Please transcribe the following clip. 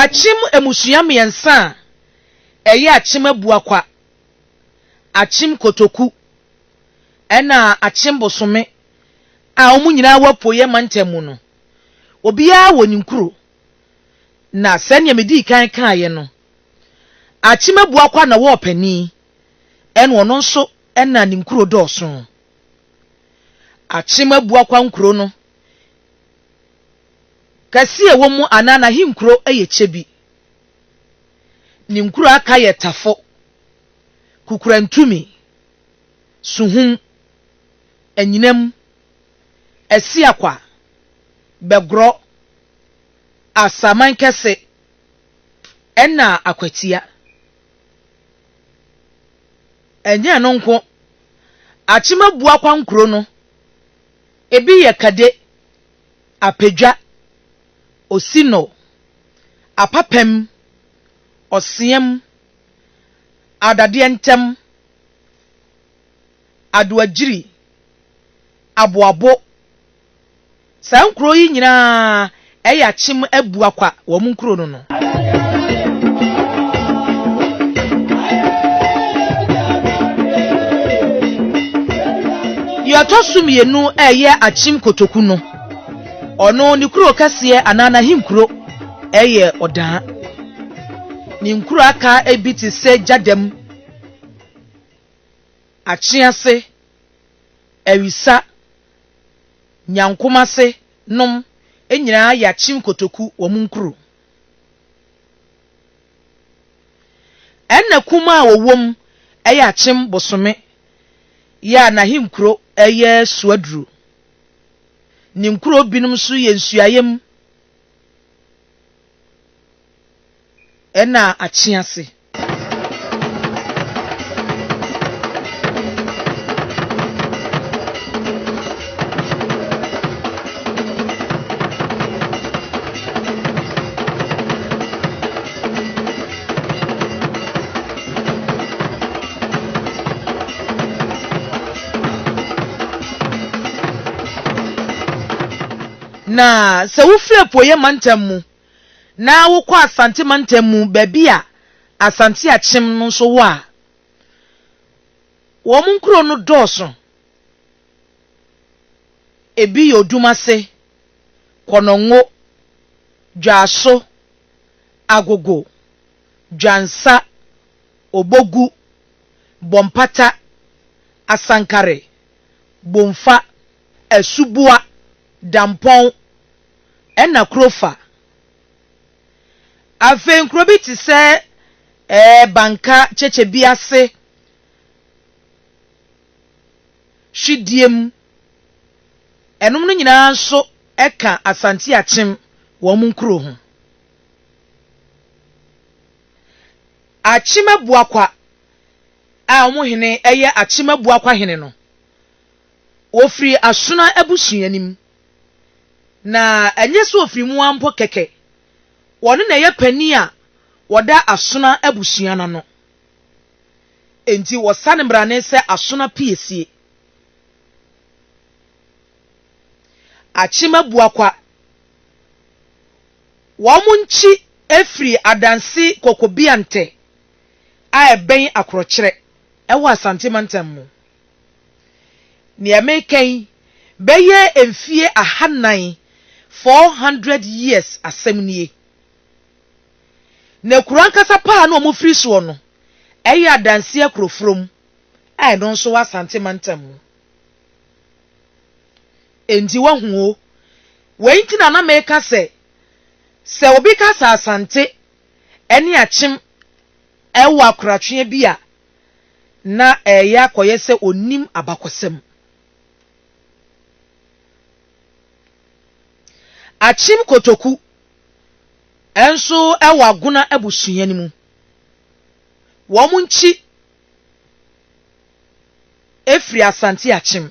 Akyem mmusua mmiɛnsa a ɛyɛ Akyem Abuakwa, Akyem Kotoku ɛna Akyem Bosome a wɔn nyinaa wɔ Apueeɛ mantam mu no, obiara wɔ ne nkuro. Na sɛdeɛ medii kan kaeɛ no, Akyem Abuakwa na ɔwɔ ɔpanin, ɛna ɔno nso na ne nkuro dɔɔso. Akyem Abuakwa nkuro no, kɛse a ɛwɔ mu anaa n'ahenkuro yɛ Kyebi. Ne nkuro a aka yɛ Tafo, Kukurantumi, Suhum, Anyinam, Asiakwa, Bɛgorɔ, Asaman Kɛse ɛna Akwatia. Ɛnyɛ ɛno nko, Akyem Abuakwa nkuro no, ebi yɛ Kade, Apadwa, Osino, Apapam, Ɔseam, Adadeɛ Ntam, Adoagyiri, Aboabo. Saa nkuro yi nyinaa yɛ Akyem Abuakwa wɔn nkuro no no. Deɛ ɔtɔ so mmienu yɛ Akyem Kotoku no. Ɔno ne kuro kɛseɛ anaa n'ahenkuro yɛ Ɔdaa. Ne nkuro aka bi te sɛ Gyadam, Akyease, Awisa, Nyankomase nom nyinaa yɛ Akyem Kotoku wɔn nkuro. Ɛna kumaa a wɔwom yɛ Akyem Bosome yɛ a n'ahenkuro yɛ Suaduro. Ne nkuro binom nso yɛ Nsuaem ɛna Akyease. Na sɛ wofiri Apueeɛ mantam mu na wokɔ Asante mantam mu baabi a Asante Akyem no nso wɔ a, wɔn nkuro no dɔɔso. Ebi yɛ Odumase, Kɔnɔngo, Dwaso, Agogo, Dwansa, Obogu, Bɔmpata, Asankare, Bomfa, Asuboa, Dampɔn, ɛna Kurofa. Afei nkuro bi te sɛ ɛɛ Banka, Kyekyebiase, Hwidiem, ɛnom no nyinaa nso ka Asante Akyem wɔn nkuro ho. Akyem Abuakwa a wɔn hene yɛ Akyem Abuakwa hene no, wɔfiri Asona abusua no mu. Na ɛnyɛ sɛ ɔfiri mu ara mpo kɛkɛ, ɔno na ɛyɛ panin a ɔda Asona abusua no ano. Enti wɔsa no mmrane sɛ Asona Piesie. Akyem Abuakwa, wɔn nkyi firi Adanse Kokobiantɛ a ɛbɛn Akorɔkyerɛ wɔ Asante mantam mu. Nea mereka yi bɛyɛ mfie ahannan, 400 years, asɛm nie. Na kuro ankasa paa na wɔfiri soɔ no, ɛyɛ Adansi Akurofurom a ɛno nso wɔ Asante mantam mu. Enti wahu o, wei nti na na meka sɛ, sɛ obi ka sɛ Asante ne Akyem wɔ akoratweɛ bi a, na ɛreyɛ akɔyɛ sɛ onnim abakɔsɛm. Akyem Kotoku nso wɔ Agona abusua no mu. Wɔn nkyi firi Asante Akyem.